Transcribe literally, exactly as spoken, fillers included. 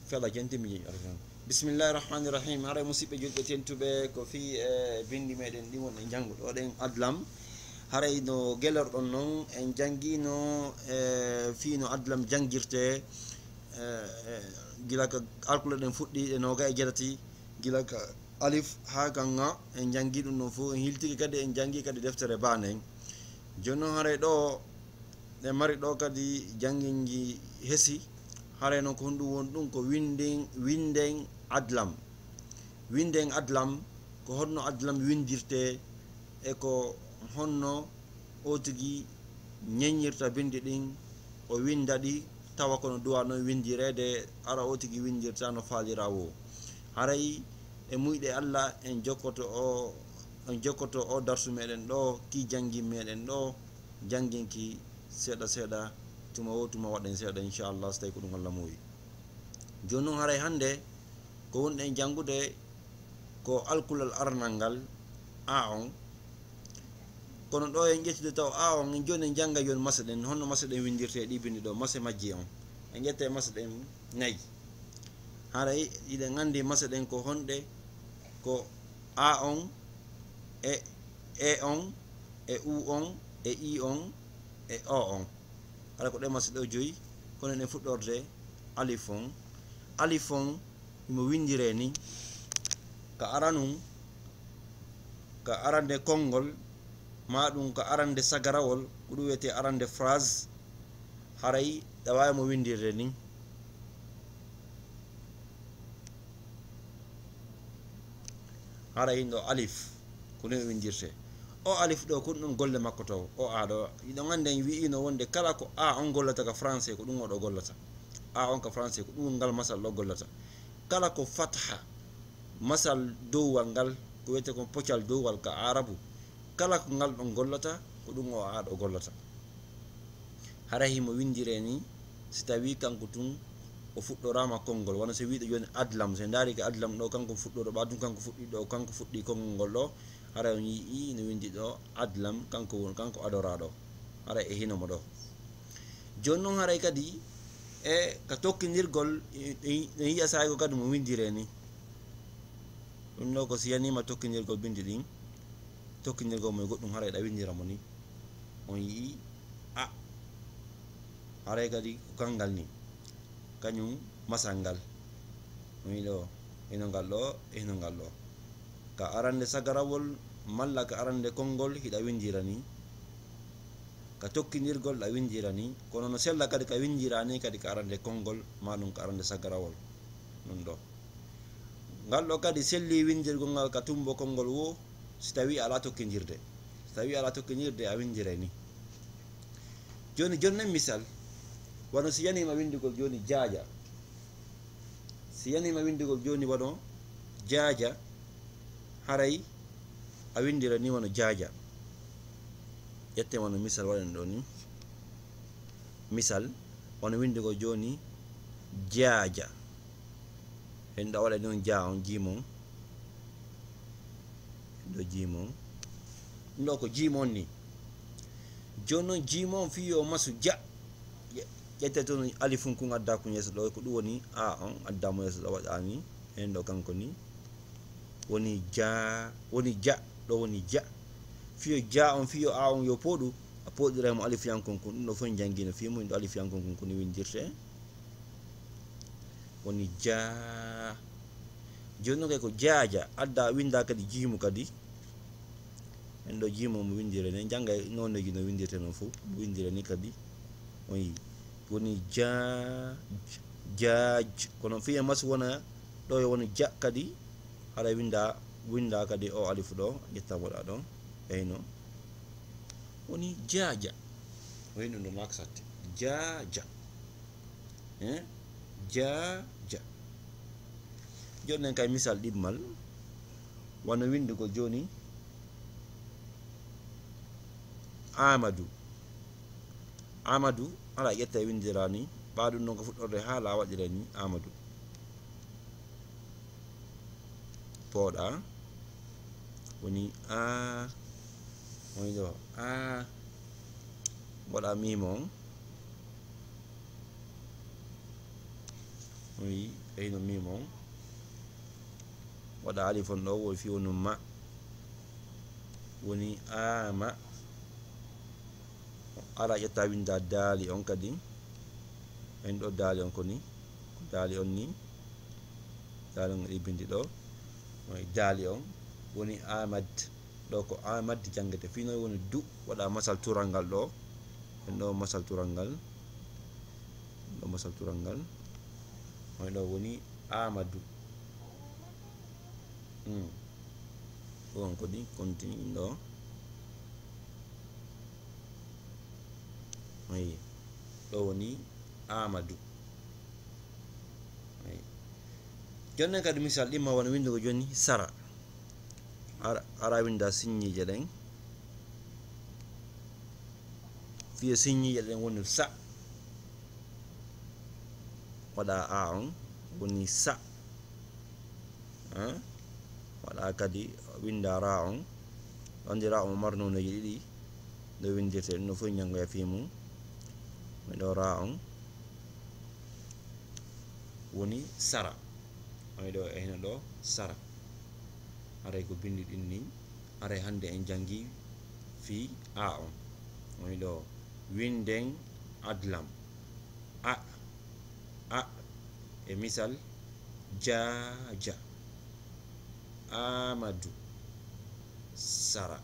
Fela jenti mi jeñi arkan. Bismillahi rahmani rahim. Haray musiɓɓe julɓe tentuɓe, ko fii e bindi meɗen ɗi won e janngu ɗo ɗen adlam. Haray no gelorɗon non, en janngino e fii no adlam janngirte, e, e, gila ka alkule ɗen fuɗɗi e noga e jeetati, gila ka alif haa ka nga, en janngi ɗum ɗon fof, en hiltiki kadi, en janngi kadi deftere baa nden. Jooni noon haray ɗo ɗe mari ɗo kadi jannginji hesi. Haray noon ko honɗum woni ɗum? Ko winden, winden adlam. Winden adlam, ko honno adlam windirte e ko honno o tigi ñeññirta bindi ɗin, o winda ɗi, tawa kono duwa noon windireede, ara o tigi windirta no faalira woo. Haray e muyɗe Alla en jokkoto o, en jokkoto o darsu meɗen ɗo, ki janngin meɗen ɗo, jannginki seeɗa seeɗa, tuma wo tuma waɗen seeɗa, inchallah, so tawi ko ɗum Alla muuyi. Jooni noon haray hannde ko wonɗen janngude ko alkulal aranal ngal, a on. Kono ɗo en ƴettude taw a on, en jooni en jannga jooni mase ɗen, honno mase ɗen windirte e ɗi bindi ɗo, mase majji on. En ƴetta e mase ɗen nayi. Haray hiɗen anndi mase ɗen ko honɗe, ko a on, e e on, e u on, e i on, e o on. Haray ko ɗe mase ɗo joyi, kono eɗen fuɗɗorde alif on. Alif on, himo winndire ni, ka aranun, ka arande konngol, maa ɗum ka arande sagarawol, ko ɗum wiyetee arande phrase, haray ɗa waawi mo winndirde ni. Haray ɗo alif, ko ni o winndirtee. O alif ɗo, ko ɗum golle makko taw. O a ɗo, hiɗon anndi en wi'ino wonde kala ko a on gollata ka français, ko ɗum o ɗo gollata. A on ka français, ko ɗum ngal masal ɗo gollata. Kala ko fatha, masal dowwal ngal, ko wiyetee ko pocal dowwal ka arabu, kala ko ngal ɗon gollata, ko ɗum o a ɗo gollata. Haray himo winndire ni, si tawii kanko tun o fuɗɗoraama konngol, wano si wi'uɗo jooni adlam, si en ndaari ka adlam ɗo, kanko fuɗɗoɗo, ɓaa tun kanko fuɗɗii ɗo, kanko fuɗɗii konngol ngol ɗo, haray on yi'ii no winndi ɗo adlam, kanko won, kanko adoraaɗo, haray e hino mo ɗo. Jooni non haray kadi e ka tokkindirgol, e, e, en yi'a saaygo kadi mo winndire ni. Ɗum ɗo ko si yaniima tokkindirgol binndi ɗin, tokkindirgol mo e goɗɗum haray ɗa winndira mo ni. On yi'ii a. Haray kadi ko kanngal ni. Kañum masal ngal. On yi'ii ɗo, hino ngal ɗo, hino ngal ɗo. Ka arande sagarawol malla ka arande konngol hiɗa winndira ni. Ka tokkindirgol ɗa winndira ni. Kono no sella kadi ka winndira ni kadi ka arande konngol, maa ɗum ka arande sagarawol. Ɗum ɗo. Ngal ɗo kadi selli winndirgol ngal ka tumbo konngol woo, si tawii alaa tokkindirde. Si tawii alaa tokkindirde, a winndiray ni. Jooni, jooni nen misal, wano si yaniima winndugol jooni jaaja. Si yaniima winndugol jooni wano jaaja, haray a winndira ni wano jaaja. Ƴetten wano misal waɗen ɗo ni. Misal, wano winndugol jooni jaaja. Hen ɗo waɗa ɗum ja on, jiim on. Ɗo jiim on. Ɗum ɗo ko jiim on ni. Jooni non jiim on fii yo masu ja. Ƴe-, ƴette toon alifun kun addaa kun yeeso ɗo, ko ɗum woni a on addaa mo yeeso ɗo waɗa ni. Hen ɗo kanko ni. Woni ja, woni ja, ɗo woni ja. Fii yo ja on, fii yo a on yo pooɗu, a pooɗiray mo alifiyankun kun. Ɗum ɗo fof en janngino fii mum, ɗo alifiyankun kun ko ni winndirtee. Woni ja. Jooni non kay ko jaaja, adda winnda kadi jiimu kadi. En ɗo jiimu mo winndire ni, janngay nooneeji no winndirtee non fof, mo winndire ni kadi. On yi'ii. Woni ja, jaaj. Kono fii e masu wona, ɗo yo woni ja kadi. Haray winnda, winnda kadi o alifu ɗo, ƴetta mboɗa ɗo. Eyno. Woni jaaja. Woni ɗum ɗo maksatte. Jaaja. Eh? Jaaja. Jooni nen kay misal ɗimmal. Wano winndugol jooni Aamadu. Aamadu, alaa ƴetta e winndira ni. Ɓaa ɗum non ko fuɗɗorde haala waɗira ni Aamadu. Pooɗa. Woni a. Woni ɗo a. Mboɗa miim on. Wi eyno mim on waɗa alif on ɗo, wo fi wonu ma. Woni ama. Ara ƴetta winda daali on kadi. En ɗo daali on koni. Ko daali on ni. Daali on ɗi bindi ɗo. Moy daali on. Woni amad. Ɗo ko amad jangete. Fino woni du. Waɗa masal turangal ɗo. En ɗo masal turangal. Ɗo masal turangal. Moy ɗo woni amadu. Hmm. Ɗo on kodi continue ɗo. Ayi. Ɗo woni amadu. Ayi. Jonnen kadi misal ɗimma wona windugo joni sara. Ara, ara winda signije ɗen. Fiye signije ɗen woni sa. Waɗa a on woni sa. Waɗa kadi winda ra on. Wandi ra on mari noneji ɗiɗi. Nde windirte ɗum no fof ñanngoya fii mum. Miɗo ra on woni sara. Oy ɗo e hino ɗo sara. Aray ko bindi ɗin ni. Aray hannde en janngi fii a on. Oy ɗo winden adlam. A, a, e misal, jaaja, amadu, sara.